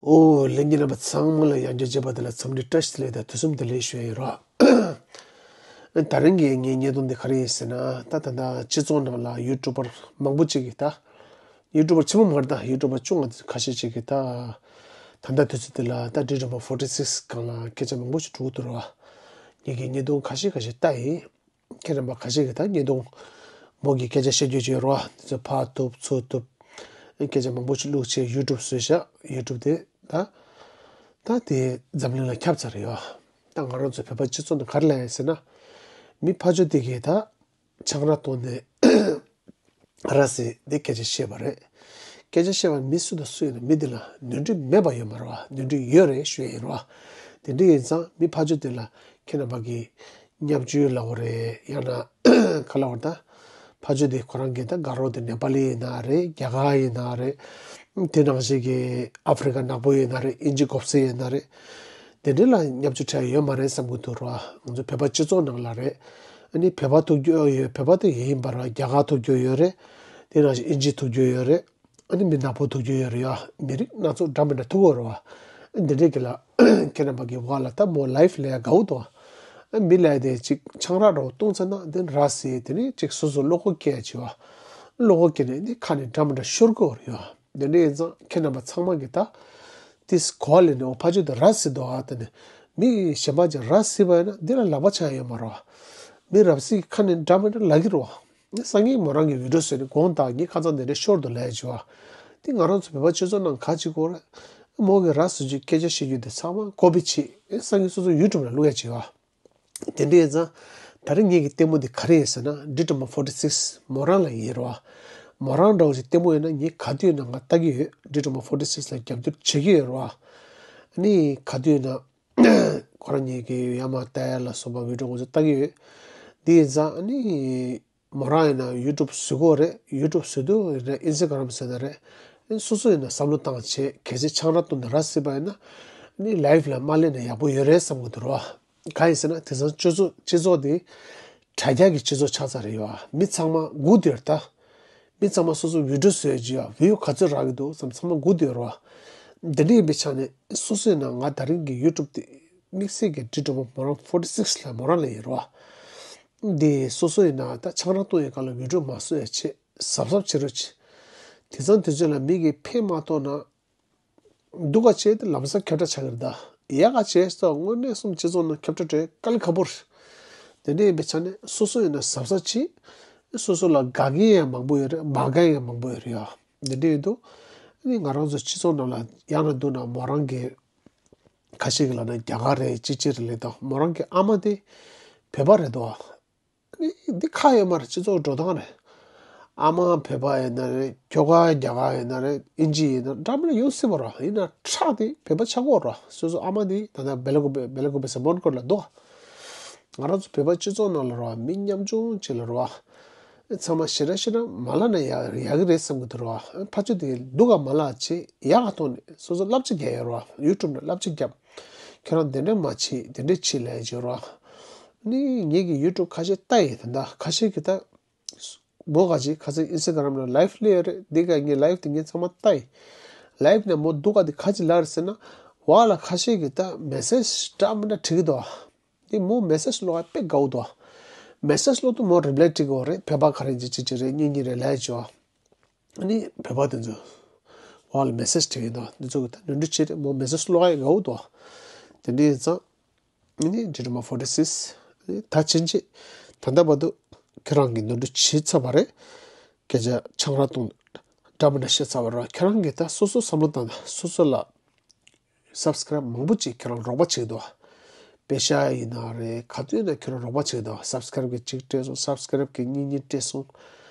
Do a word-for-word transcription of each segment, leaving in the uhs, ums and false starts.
ཨོ། ལྷན་རྒྱས་རྣམ་པ་ཚང་མ་ལ་ཡང་བསྐྱར་མཇལ་བ་དེ་ལ་འཚམས་འདྲི་བཀྲ་ཤིས་བདེ་ལེགས་དང་དུས་གསུམ་བདེ་ལེགས་ཞུ་ཡ་ཡིན་རོགས། ད་རིང་གི་ངའི་བརྙན་ཐུང་འདི་ག་རེ་ཡིན་ཟེར་ན། ད་ད་ལྟ་སྤྱི་ཚོགས་ནང་ལ་ཡུ་ཊུབ་པར་མང་པོ་ཅིག་གིས། ད་ཡུ་ཊུབ་པར་ཆེན་པོ་མ་རེད། ད་ཡུ་ཊུབ་པར་ཆུང་བ་ཁ་ཤས་ཅིག་གིས་ད་ད་ལྟ་དུས་ཚོད་འདི་ལ་ད་ཌི་ཌི་མ་ཕོར་ཊི་སིག་སྒང་ལ་སྐད་ཆ་མང་པོ་ཞིག་འགྲོ་གི་འདུག་རོགས། ངེད་ཀྱིས་བརྙན་ཐུང་ཁ་ཤས་ཁ་ཤས་ལྟ་ཡིན། ཁྱེད་རྣམ་པ་ཁ་ཤས་ཀྱིས་ད་བརྙན་ཐུང་མོ་གི་སྐད་ཆ་བཤད་རྒྱུ་ཅིག་ཡོད་རེད་བ། དེ་ཚོ་ཕར་གཏུབ་ཚུར་གཏུབ། སྐད་ཆ་མང་པོ་ཞིག་བླུགས་བྱས་ཡུ་ཊུབ་བཟོས་བཞག་ཡུ་ཊུབ་དེ་ད་ད་དེ་འཛམ་གླིང་ལ་ཁྱབ་ཚར་ཡོད། ད་ང་རང་ཚོ་བོད་པ་སྤྱི་ཚོགས་ནང་ག་རེ་ལབ་ཡོད་ཟེར་ན། མི་ཕར་ཕྱོགས་དེ་གས་ད་ཆང་རག་བཏུངས་ནས་ར་བཟི་དེ་སྐད་ཆ་བཤད་པ་རེད། སྐད་ཆ་བཤད་པ་མི་སུ་དང་སུ་ཡིན་ན་མི་དེ་ལ་ནོར་འཁྲུལ་མེད་པ་ཡོད་མ་རེད་བ། ནོར་འཁྲུལ་ཡོད་རེད་ཞུ་ཡ་ཡིན་རེད་བ། དེ་འདྲ་ཡིན་ཙང་མི་ཕར་ཕྱོགས་དེ་ལ་ཁྱེད་རྣམ་པ་གིས་བརྙས་བཅོས་ལབ་དགོས་རེད། ཡང་ན་ག་ལབ་དགོས་རེད། ད་ཕར་ཕྱོགས་དེ་ཁོ་རང་གི་ད་དགའ་རོགས་དེ་ནེ་པ་ལི་ཡིན་ན་རེད། རྒྱ་གར་ཡིན་ན་རེད། དེ་ནང་བཞིན་གྱི་ཨ་ཧྥེ་རི་ཀ་ནག་པོ་ཡིན་ན་རེད། དབྱིན་ཇི་གོབ་སེ་ཡིན་ན་རེད། དེ་འདྲ་ལ་བརྙས་བཅོས་འཕྲད་ཡོད་མ་རེད་བསམ་གྱི་འདུག་ར། ང་ཚོ་བོད་པ་སྤྱི་ཚོགས་ནང་ལ་རེད། ཨ་ནི་བོད་པ་ཐུག་རྒྱུ་ཡོད། བོད་པ་དེ་ཡིན་པ་ར། རྒྱ་གར་ཐུག་རྒྱུ་ཡོད་རེད། དེ་ནང་བཞིན་དབྱིན་ཇི་ཐུག་རྒྱུ་ཡོད་རེད། ཨ་ནི་མི་ནག་པོ་ཐུག་རྒྱུ་ཡོད་རེད་ཡ། མི་རིགས་སྣ་ཚོགས་འདྲ་མི་འདྲ་ཐུག་གི་རེད་བ། འདི་འདྲས་ཀྱི་ལ་ཁྱེད་རྣམ་པ་གི་བར་ལ་ད་མོ་ལའིབ་ལས་ཡ་དགའ་བོ་འདུག་ཨ། མི་ལ་དེ་ཅིག་ཆང་རག་འདྲ་བོ་བཏུངས་ཚར་ན་དེ་ར་བཟི་དེ་ནས་ཅིག་སོ་སོ་བློ་ཁོག་སྐྱེ་ཡ་བྱེད་བ། བློ་ཁོག་སྐྱེས་ནས་ནི་ཁ་ནས་འདྲ་མི་འདྲ་ཤོར་གི་ཡོད་རེད་ཡ། དེ་འདྲ་ཡིན་ཙང་ཁྱེད་རྣམ་པ་ཚང་མ་གི་ད་དེ་གོ་བ་ལེན་ནས། འོ་ཕ་ཆོས་དེ་ར་བཟི་འདུག་ཨ། དེ་ནས་མི་གཞན་པ་ཅིག་ར་བཟི་བ་ཡིན་ན་འདི་ལ་ལག་པ་འཆང་ཡ་ཡོད་མ་རེད་བ། མི་ར་བཟི་ཁ་ནས་འདྲ་མི་འདྲ་ལབ་ཀྱི་རེད་བ། སང་ཉིན་མོ་རང་གི་བི་ཌི་ཡོ་བཟོས་ནས་དགོངས་དག་ངས་ཁ་སང་དེ་འདྲ་ཤོར་འདུག་ལབ་ཡ་བྱེད་བ། དེ་ང་རང་ཚོ་བོད་པ་སྤྱི་ཚོགས་ནང་ག་ཅིག་གོ་རེད། མོ་གི་ར་བཟི་རྒྱུ་སྐད་ཆ་བཤད་རྒྱུ་དེ་ཚང་མ་ཀོ་པི་བྱེད། སང་ཉིན་སོ་སོ་ཡུ་ཊུབ་ལ་བླུག་ཡ་བྱེད་བ། དེ་འདྲ་ཡིན་ཙང་ད་རེས་ངེད་ཀྱི་ལྟད་མོ་འདི་ག་རེ་ཡིན་ཟེར་ན། ཌི་ཌི་མ་ཕོར་ཊི་སིག་མོ་རང་ལ་ཡིན་རེད་བ། མོ་རང་འདྲ་བོ་ཞིག་ལྟད་མོ་ཡིན་ན་ངས་ག་དུས་ཡིན་ན་ང་ལྟ་གི་ཡོད། ཌི་ཌི་མ་ཕོར་ཊི་སིག་ལ་རྒྱབ་སྐྱོར་བྱེད་ཀྱི་ཡོད་རེད་བ། ཨ་ནི་ག་དུས་ཡིན་ན་ཁོ་རང་ཉིད་ཀྱི་ཡ་མ་ལྟ་ཡ་ལ་སོགས་པ་བི་ཌི་ཡོ་ང་ཚོ་ལྟ་གི་ཡོད། འདི་ཡིན་ཙང་ཨ་ནི་མོ་རང་ཡིན་ན་ཡུ་ཊུབ་བཟོ་གོ་རེད། ཡུ་ཊུབ་བཟོ་དུས་ཡིན་ན་ཨིན་སི་ཊ་གྷ་རམ་བཟོས་ན་རེད། སོ་སོ་ཡིན་ན་བསམ་བློ་བཏང་བྱས། གལ་སྲིད་ཆང་རག་བཏུངས་ནས་ར་བཟི་བ་ཡིན་ན་ཨ་ནི་ལའིབ་ལ་མ་སླེབས་ན་ཡག་པོ་ཡོད་རེད་བསམ་གི་འདུག་རེད་བ། གང་ཡིན་ཟེར་ན་དེང་སང་སྤྱི་ཚོགས་སྤྱི་ཚོགས་དེ་དྲ་རྒྱ་གི་སྤྱི་ཚོགས་ཆགས་ཚར་རེད་བ། མི་ཚང་མ་སྒུག་བསྡད་ཡོད་རེད་ད། མི་ཚང་མ་སོ་སོ་བི་ཌི་ཡོ་བཟོས་ཀྱི་ཡ། བིའུ་ག་ཚོད་རག་གི་འདུག་བསམ། ཚང་མ་སྒུག་བསྡད་ཡོད་རེད་བ། འདི་འདྲ་ཡིན་པའི་ཆ་ནས་སོ་སོ་ཡིན་ན། ང་ད་རིང་གི་ཡུ་ཊུབ་དེ་དམིགས་བསལ་གྱི་ཌི་ཌི་མ་མོ་རང་ཕོར་ཊི་སིག་ལ་མོ་རང་ལ་ཡིན་རེད་བ། འདི་སོ་སོ་ཡིན་ན་ད་ཆང་རག་བཏུང་ཡི་སྒང་ལ་བི་ཌི་ཡོ་མ་བཟོ་ཡ་བྱེད། གཟབ་གཟབ་བྱེད་རོགས་བྱེད། དེང་སང་དུས་ཚོད་ལ་མི་གིས་ཕན་མ་ཐོགས་ན། སྡུག་ག་བྱས་ཏེ་ལམ་སང་ཁྱབ་བསྒྲགས་ཆགས་ཀྱི་རེད་ད། ཡག་ག་བྱས་ཙང་དངོས་གནས་སེམས་སྤྱི་ཚོགས་ནང་ཁྱབ་བསྒྲགས་བྱེད་དཀའ་ལས་ཁག་པོ་རེད། དེ་འདྲ་ཡིན་པའི་ཆ་ནས་སོ་སོ་ཡིན་ན་གཟབ་གཟབ་བྱེད། སོ་སོ་ལ་དགའ་མཁན་ཡང་མང་པོ་ཡོད་རེད། མ་དགའ་མཁན་ཡང་མང་པོ་ཡོད་རེད་ཡ། དེ་འདྲ་ཡིན་དུས་ཨ་ནི་ང་རང་ཚོ་སྤྱི་ཚོགས་ནང་ལ་ཡང་ན་འདུག་ན་མོ་རང་གི་ཁ་ཤས་ཀྱི་ལབ་ན་རྒྱ་གར་རེད། ཅི་ཅི་རེད་ལབ་དང་། མོ་རང་གི་ཨ་མ་དེ་བོད་པ་རེད་དོ། ཨ་ནི་འདི་ཁག་ཡོད་མ་རེད། སྤྱི་ཚོགས་འགྲོ་སྟངས་རེད། ཨ་མ་བོད་པ་ཡིན་ན་རེད། ཁྱོ་ག་རྒྱ་གར་ཡིན་ན་རེད། དབྱིན་ཇི་ཡིན་ན་འདྲ་མི་འདྲ་ཡོད་སྲིད་པ་རེད། ཡིན་ན་ཁྲག་དེ་བོད་པ་ཆགས་ཀྱི་ཡོད་རེད། སོ་སོ་ཨ་མ་དེ་ད་ལྟ་སྦེལ་ཀོབ་སྦེལ་ཀོབ་ཟེར་མོན་གྷོ་ལ་འདུག་ང་རང་ཚོ་བོད་པ་སྤྱི་ཚོགས་ནང་ལ་རེད་བ། མི་ཉམ་ཆུང་ཅིག་ལ་རེད་བ། ཚང་མ་ཞེ་དྲག་ཞེ་དྲག་མ་ལབ་ན་ཡག་ཡག་གི་རེད་བསམ་གྱི་འདུག་རེད་བ། ཕར་ཕྱོགས་དེ་སྡུག་ག་མ་ལབ་བྱས། ཡག་ག་ཐོག་ནས་སོ་སོ་བསླབ་བྱ་རྒྱག་ཡོད་རེད་བ། ཡུ་ཊུབ་ནང་བསླབ་བྱ་རྒྱབ། ཁྱོད་རང་དེ་འདྲ་མ་བྱེད། དེ་འདྲ་བྱེད་ལབ་ཡ་ཅིག་ཡོད་རེད་བ། ནི་ངེད་ཀྱི་ཡུ་ཊུབ་ཁ་ཤས་ལྟ་ཡི། ད་ལྟ་ཁ་ཤས་ཀྱིས་ད་མོ་ག་ཅིག་ཁ་སང་ཨིན་སི་ཊ་གྷ་རམ་ལ་ལའིབ་སླེབས་ཡོད་རེད། འདི་ག་ངས་ལའིབ་དེ་ངས་ཚང་མ་ལྟ་ཡི། ལའིབ་ནས་མོ་སྡུག་ག་དེ་ག་ཅིག་ལབ་རེད་ཟེར་ན། བ་ལ་ཁ་ཤས་ཀྱིས་ད་མེ་སེཇ་འདྲ་མི་འདྲ་བྲིས་ཀྱི་འདུག་བ། དེ་མོ་མེ་སེཇ་ཀློག་ཡ་དཔེ་དགའ་བོ་འདུག་མེ་སེཇ་ཀློག་དུས་མོ་རི་པ་ལའི་སྤྲད་ཀྱི་ཡོད་རེད། བོད་པ་ག་རེ་ཅིག་ཅིག་ཅིག་རེད། གཉིས་གཉིས་རེད་ལབ་ཡ་ཅིག་ཡོད། ཨ་ནི་བོད་པ་དེ་ཚོ་བ་ལ་མེ་སེཇ་སྤྲད་ཀྱི་འདུག་འདི་ཚོ་གི་ད་ནོར་འཁྲུལ་ཆེ་རེད། མོ་མེ་སེཇ་ཀློག་ཡ་དགའ་བོ་འདུག་དེ་འདྲ་ཡིན་ཙང་ཨ་ནི་ཌི་ཌི་མ་ཕོར་ཊི་སིག་ཨ་ནི་ད་ཕྱིན་ཆད་ད་ལྟ་བར་དུ་ཁྱེད་རང་གིས་ནོར་འཁྲུལ་བྱས་ཚར་བ་རེད། སྐད་ཆ་ཆང་རག་བཏུངས་འདྲ་མི་འདྲ་བཤད་ཚར་བ་རེད། ཁྱེད་རང་གིས་ད་སོ་སོ་བསམ་བློ་བཏང་ན་སོ་སོ་ལ་སབ་སི་ཀ་རེབ་མང་པོ་ཅིག་ཁྱེད་རང་རོགས་པ་བྱེད་ཀྱི་འདུག་དཔེ་ཤག་ཡིན་ན་རེད། ག་དུས་ཡིན་ན་ཁྱེད་རང་རོགས་པ་བྱེད་ཀྱི་འདུག་སབ་སི་ཀ་རེབ་གི་གཅིག་སྤྲད་སོང་། སབ་སི་ཀ་རེབ་གི་གཉིས་གཉིས་སྤྲད་སོང་།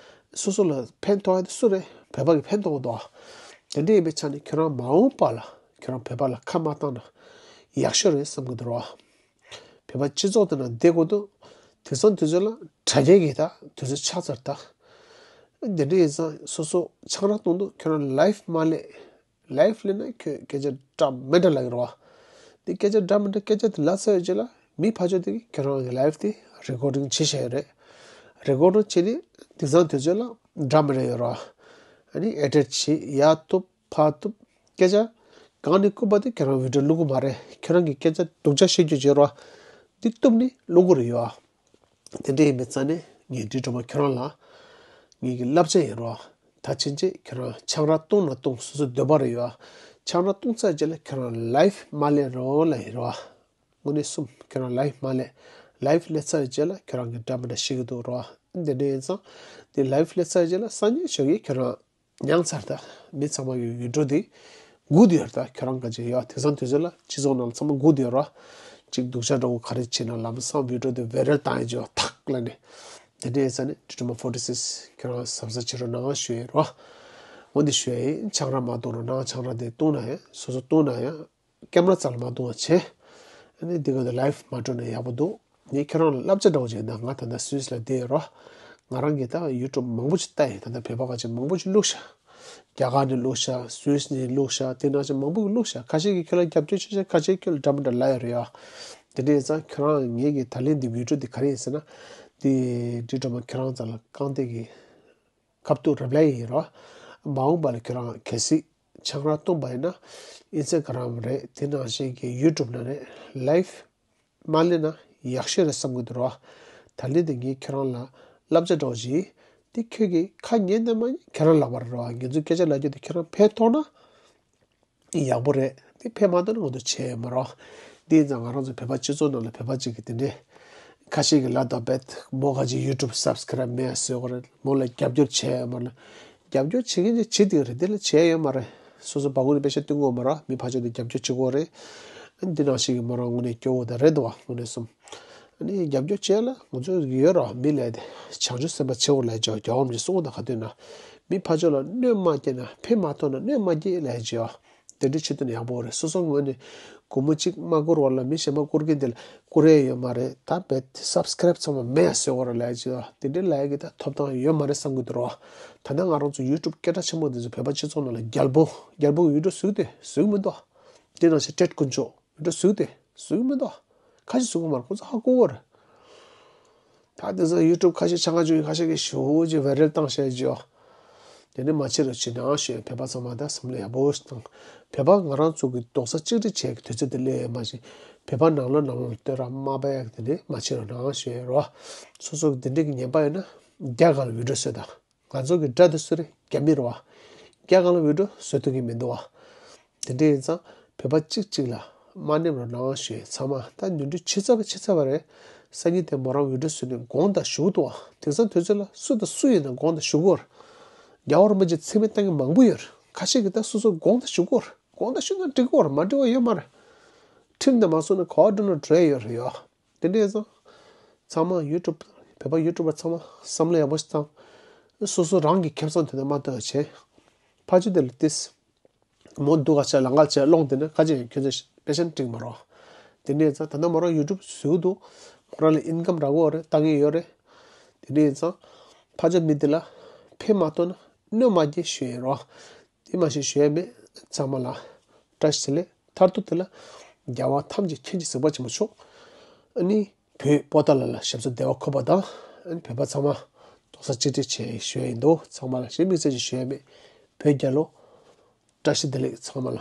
སོ་སོ་ལ་ཕན་ཐོགས་ཡ་དེ་སུ་རེད། བོད་པ་གི་ཕན་ཐོགས་འདུག་དེ་འདྲ་ཡིན་པའི་ཆ་ནས་ཁྱེད་རང་མ་འོངས་པ་ལ་ཁྱེད་རང་བོད་པ་ལ་ཁ་མ་བཏང་ན་ཡག་ཤོས་རེད་བསམ་གྱི་འདུག་རོ། བོད་པ་སྤྱི་ཚོགས་དེ་ན་བསྡད་དགོས་འདུག་དེང་སང་དུས་ཚོད་ལ་དྲ་རྒྱ་གི་ད་དུས་ཚོད་ཆགས་ཚར་ད། དེ་འདྲ་ཡིན་ཙང་སོ་སོ་ཆང་རག་བཏུང་དུས་ཁྱེད་རང་ལའིབ་མ་སླེབས། ལའིབ་སླེབས་ན་ཁྱོད་སྐད་ཆ་འདྲ་མི་འདྲ་ལབ་ཀྱི་རེད་བ། དེ་སྐད་ཆ་འདྲ་མི་འདྲ་སྐད་ཆ་དེ་ལབ་ཚར་ཡོད་རྗེས་ལ་མི་ཕར་ཕྱོགས་དེ་གིས་ཁྱེད་རང་གི་ལའིབ་དེ་རེ་ཀོར་ཌིང་བྱེད་བཞག་ཡོད་རེད། རེ་ཀོར་ཌིང་བྱས་ནས་དེང་སང་དུས་ཚོད་ལ་འདྲ་མི་འདྲ་ཡོད་རེད་བ། ཨ་ནི་ཨེ་ཌིཊ་བྱེད། ཡར་གཏུབ་ཕར་གཏུབ། སྐད་ཆ་ གང་ནས་བསྐུར་བ་དེ་ཁྱེད་རང་བི་ཌིའོ་བླུག་གི་མ་རེད། ཁྱེད་རང་གི་སྐད་ཆ་སྡུག་ཅག་བཤད་རྒྱུ་བྱེད་རོགས། འདི་གཏུབ་ནས་བླུག་གི་རེད་ཡོད། དེ་འདྲ་ཡིན་པའི་རྩ་ནས་ངས་འདྲི་གྲོགས་མ་ཁྱོད་རང་ལ་ངེད་ཀྱི་བསླབ་བྱ་ཡིན་རོགས། ད་ཕྱིན་ཆད་ཁྱོད་རང་ཆང་རག་བཏུང་ན་བཏུང་། སོ་སོ་འདོད་པ་རེད་ཡོད། ཆང་རག་བཏུང་ཚར་རྗེས་ལ་ཁྱོད་རང་ལའིབ་མ་ལེན་རོགས་ལབ་ཡིན་རོགས། དངོས་གནས་གསུམ། ཁྱོད་རང་ལའིབ་མ་ལེན། ལའིབ་ལེན་ཚར་རྗེས་ལ་ཁྱོད་རང་གི་འདྲ་མི་འདྲ་ཤེས་ཀྱི་འདུག་རོགས། དེ་འདྲ་ཡིན་ཙང་དེ་ལའིབ་ལེན་ཚར་རྗེས་ལ་སང་ཉིན་ཞོགས་ཀས་ཁྱོད་རང་མྱངས་ཚར། ད་མི་ཚང་མ་གི་ཡུལ་གྲུ་དེ་སྒུག་བསྡད་ཡོད་རེད། ད་ཁྱོད་རང་ག་ཅིག་ཡོད། དེང་སང་དུས་ཚོད་ལ་སྤྱི་ཚོགས་ནང་ལ་ཚང་མ་སྒུག་བསྡད་ཡོད་རེད། ཅིག་སྡུག་ཅག་འདྲ་བོ་ག་རེ་བྱས་ན་ལམ་སང་བི་ཌིའོ་དེ་བེ་རལ་བཏང་ཡས་ཅིག་ཡོད། ཐག་ལ་ནས་དེ་འདྲ་ཡིན་ཙང་ནི་ཌི་ཊི་མ་ཕོར་ཊི་སིགས་ཁྱོད་རང་གཟབ་གཟབ་བྱེད་རོགས་གནང་ཞུ་ཡས་རོགས། འོ་འདི་ཞུ་ཡས་ཡིན། ཆང་རག་མ་བཏུང་རོགས་གནང་། ཆང་རག་དེ་བཏུང་ན་ཡང་སོ་སོ་བཏུང་ན་ཡང་ཀེམ་ར་རྩ་ལ་མ་བཏུང་བ་བྱེད། ཨ་ནི་འདི་ག་དུ་ལའིབ་མ་འགྲོ་ན་ཡག་པོ་འདུག་ངས་ཁྱེད་རང་ལ་བསླབ་བྱ་འདྲ་བོ་ཅིག་ཡིན། ད་ང་ད་ལྟ་སུད་སི་ལ་བསྡད་ཡོད་རོགས། ང་རང་གིས་ད་ཡུ་ཊུབ་མང་པོ་ཅིག་བལྟས་ཡིན། ད་ལྟ་བོད་པ་ཁ་ཤས་མང་པོ་ཅིག་བླུགས་ཤག་རྒྱ་གར་ནས་བླུགས་ཤག་སུད་སི་ནས་བླུགས་ཤག་དེ་ནང་བཞིན་མང་པོ་གིས་བླུགས་ཤག་ཁ་ཤས་ཀྱིས་ཁྱོད་ལ་རྒྱབ་སྐྱོར་བྱས་ཤག་ཁ་ཤས་ཁྱོད་ལ་འདྲ་མི་འདྲ་ལབ་ཡོད་རེད་ཡ། དེ་འདྲ་ཡིན་ཙང་ཁྱོད་རང་ངེད་ཀྱི་ད་ལན་འདི་བི་ཌིའོ་འདི་ག་རེ་ཡིན་ཟེར་ན། འདི་འདྲི་གྲོགས་མ་ཁྱེད་རང་རྩ་ལ་རྐང་སྟེགས་ཀྱི་ཁ་ཐུག་རེབ་ལའི་ཡིན་རོགས། མ་འོངས་པ་ལ་ཁྱོད་རང་གལ་སྲིད་ཆང་རག་བཏུངས་པ་ཡིན་ན་ཨིན་སི་ཊ་གྷ་རམ་རེད། དེ་ནང་བཞིན་གྱི་ཡུ་ཊུབ་ནང་ནས་ལའིབ་མ་ལེན་ན་ཡག་ཤོས་རེད་བསམ་གྱི་འདུག་རོགས། ད་ལན་དེ་ངས་ཁྱོད་རང་ལ་བསླབ་བྱ་འདྲ་བོ་ཞིག་དེ་ཁྱོད་ཀྱིས་ཁ་ཉན་དང་མ་ཉན་ཁྱོད་རང་ལག་པ་རེད་རོགས། ངེད་ཚོས་སྐད་ཆ་ལབ་རྒྱུ་དེ་ཁྱོད་རང་ཕན་ཐོགས་ན་ཡག་པོ་རེད། དེ་ཕན་མ་ཐོགས་ན་ང་ཚོ་བྱས་ཡོད་མ་རེད། དེ་ཡིན་ཙང་ང་རང་ཚོ་བོད་པ་སྤྱི་ཚོགས་ནང་ལ་བོད་པ་གཅིག་གིས་དེ་འདྲའི་ཁ་ཤས་ཀྱིས་ལབ་དང་བེད་མོ་ཁ་ཅིག་ཡུ་ཊུབ་སབ་སི་ཀ་རབ་མེད་ཟེར་གོ་རེད། མོ་ལ་རྒྱབ་སྐྱོར་བྱས་ཡོད་མ་རེད། རྒྱབ་སྐྱོར་བྱེད་མཁན་ཅིག་བྱེད་དེ་རེད། དེ་ལ་བྱས་ཡོད་མ་རེད། སོ་སོ་བ་གུ་ནས་པེ་ཤ་བཏུང་གི་ཡོད་མ་རེད། མི་ཕར་ཕྱོགས་ནས་རྒྱབ་སྐྱོར་བྱེད་ཀྱི་ཡོད་རེད། འདི་ནང་བཞིན་གྱི་མོ་རང་དངོས་གནས་སྐྱོ་བོ་དང་རེད་འདུག་བ། དངོས་གནས་སོང་། ཨ་ནི་རྒྱབ་སྐྱོར་བྱས་ལ་ང་ཚོ་ཡོད་རོགས། མི་ལས་དེ་བྱང་ཆུབ་སེམས་དཔའ་ཆེ་བོ་ལས་ཀྱང་རྒྱལ་བ་རིན་པོ་ཆེས་གསུངས་པ་དང་ག་དུས་ན། མི་ཕར་ཕྱོགས་ལ་གནོད་མ་སྐྱེལ་ན་ཕན་མ་ཐོགས་ན་གནོད་མ་སྐྱེལ་ལས་ཀྱང་། དེ་འདྲའི་ཆེད་དུ་ནི་ཡག་པོ་རེད། སོ་སོ་ངོས་ནས་སྒོར་མོ་གཅིག་མ་བསྐུར་བ་ལ་མི་གཞན་པ་བསྐུར་མཁན་དེ་ལ་བསྐུར་ཡས་ཡོད་མ་རེད། ད་བེད་སབ་སི་ཀ་རབ་ཚང་མ་མེད་ཟེར་བ་ར་ལས་ཀྱང་དེ་འདྲའི་ལས་ཀྱི་ད་ཐོབ་ཐང་ཡོད་མ་རེད་བསམ་གྱི་འདུག་རོགས། ད་ལྟ་ང་རང་ཚོ་ཡུ་ཊུབ་སྐད་གྲགས་ཆེན་པོ་འདི་ཚོ་བོད་པ་སྤྱི་ཚོགས་ནང་ལ་རྒྱལ་པོ་རྒྱལ་པོ་གི་ཡུ་ཊུབ་བཟོས་ཏེ་བཟོས་མི་འདུག་དེ་ནང་བཞིན་ཊེཌ་དཀོན་མཆོག་ཡུ་ཊུབ་བཟོས་ཏེ་བཟོས་མི་འདུག་ཁ་ཤས་བཟོ་གི་མ་རེད། ཁོ་ཚོ་ཧ་གོ་གི་རེད། ད་དེ་ཚོ་ཡུ་ཊུབ་ཁ་ཤས་ཆང་ཁ་ཆུང་ཁ་ཤས་ཀྱིས་ཞུ་ཅིག་བེ་རེལ་བཏང་བཤད་ཅིག་ཡོད། དེ་ནི་མ་བྱེད་རོགས་བྱེད་ནའང་ཞུ། བོད་པ་ཚང་མ་ད་བསམ་བློ་ཡག་པོ་བཏང་། བོད་པ་ང་རང་ཚོ་གི་རྡོག་རྩ་གཅིག་སྒྲིལ་བྱེད་ཀྱི་དུས་ཚོད་དེ་སླེབས་ཡོད་མ་ཞིག་བོད་པ་ནང་ལོགས་ནང་ལོགས་ལ་བསྟོད་ར་དམའ་འབེབས་ཡག་དེ་ནི་མ་བྱེད་རོགས་ནའང་ཞུ་ཡོད་རོགས། སོ་སོ་གི་དེ་འདྲའི་གི་ངན་པ་ཡོད་ན་རྒྱ་གར་ལ་བི་ཌིའོ་བཟོས་དང་། ང་ཚོ་གི་དགྲ་དེ་སུ་རེད། རྒྱ་མི་རེད་བ། རྒྱ་གར་ལ་བི་ཌིའོ་བཟོ་ཐུབ་ཀྱི་མི་འདུག་བ། དེ་འདྲ་ཡིན་ཙང་བོད་པ་གཅིག་གཅིག་ལ་མ་ནེམ་རོགས་གནང་ཞུ་ཡས། ཚང་མ་ད་ནོར་འཁྲུལ་ཕྱི་ཚར་བ་ཕྱི་ཚར་བ་རེད། སང་ཉིན་དེ་མོ་རང་བི་ཌིའོ་བཟོས་ནས་དགོངས་དག་ཞུ་གི་འདུག་བ། དེང་སང་དུས་ཚོད་ལ་སུ་དང་སུ་ཡིན་ན་དགོངས་དག་ཞུ་གི་ཡོད་རེད། རྒྱལ་བ་རིན་པོ་ཆེ་མཚན་སྨད་བཏང་མཁན་མང་པོ་ཡོད་རེད། ཁ་ཤས་ཀྱིས་ད་སོ་སོ་དགོངས་དག་ཞུ་གི་ཡོད་རེད། དགོངས་དག་ཞུ་ན་འགྲིག་གི་ཡོད་རེད། མ་འགྲིག་པ་ཡོད་མ་རེད། ཁྲིམས་དེ་མ་བཟོས་ན་ག་པར་འགྲོ་ན་འགྲོ་ཡས་ཡོད་རེད་ཡོ། དེ་འདྲ་ཡིན་ཙང་། ཚང་མ་ཡུ་ཊུབ། བོད་པ་ཡུ་ཊུབ་པ་ཚང་མ་བསམ་བློ་ཡག་པོ་ཞིག་བཏང་། སོ་སོ་རང་གི་ཁེ་བཟང་དོན་དུ་མ་ལྟོས་བྱས། ཕར་ཕྱོགས་དེ་ལ་ཏིས། མོ་སྡུག་ག་བྱས་ལང་ཀ་བྱས་སློང་དེ་ནི་ཁ་ཅིག་ཁྱོད་ཚོས་དཔེ་ཆ་འགྲིག་མ་རོགས། དེ་འདྲ་ཡིན་ཙང་ད་ལྟ་མོ་རང་ཡུ་ཊུབ་བཟོས་འདུག་མོ་རང་ལ་ཨིན་ཀམ་རག་གི་ཡོད་རེད། ལྟ་མཁན་ཡོད་རེད། དེ་འདྲ་ཡིན་ཙང་། ཕར་ཕྱོགས་མི་དེ་ལ་ཕན་མ་ཐོགས་ན་གནོད་མ་སྐྱེལ་ཞུ་ཡིན་རོགས། དེ་མ་ཤེས་ཞུ་ཡ་མེད། ཚང་མ་ལ་བཀྲ་ཤིས་བདེ་ལེགས། མཐར་ཐུག་དེ་ལ་རྒྱལ་བ་ཐམས་ཅད་མཁྱེན་ཅིང་གཟིགས་པ་ཆེན་པོ་མཆོག་ཨ་ནི་བོད་པོ་ཏཱ་ལ་ལ་ཞབས་སོར་བདེ་བ་འཁོད་པ་དང་། ཨ་ནི་བོད་པ་ཚང་མ་རྡོག་རྩ་གཅིག་སྒྲིལ་བྱེད་ཞུ་ཡ་ཡིན་འདུག་ཚང་མ་ལ་གཞན་དམིགས་བསལ་ཅིག་ཞུ་ཡ་མེད། བོད་རྒྱལ་ལོ། བཀྲ་ཤིས་བདེ་ལེགས་ཚང་མ་ལ།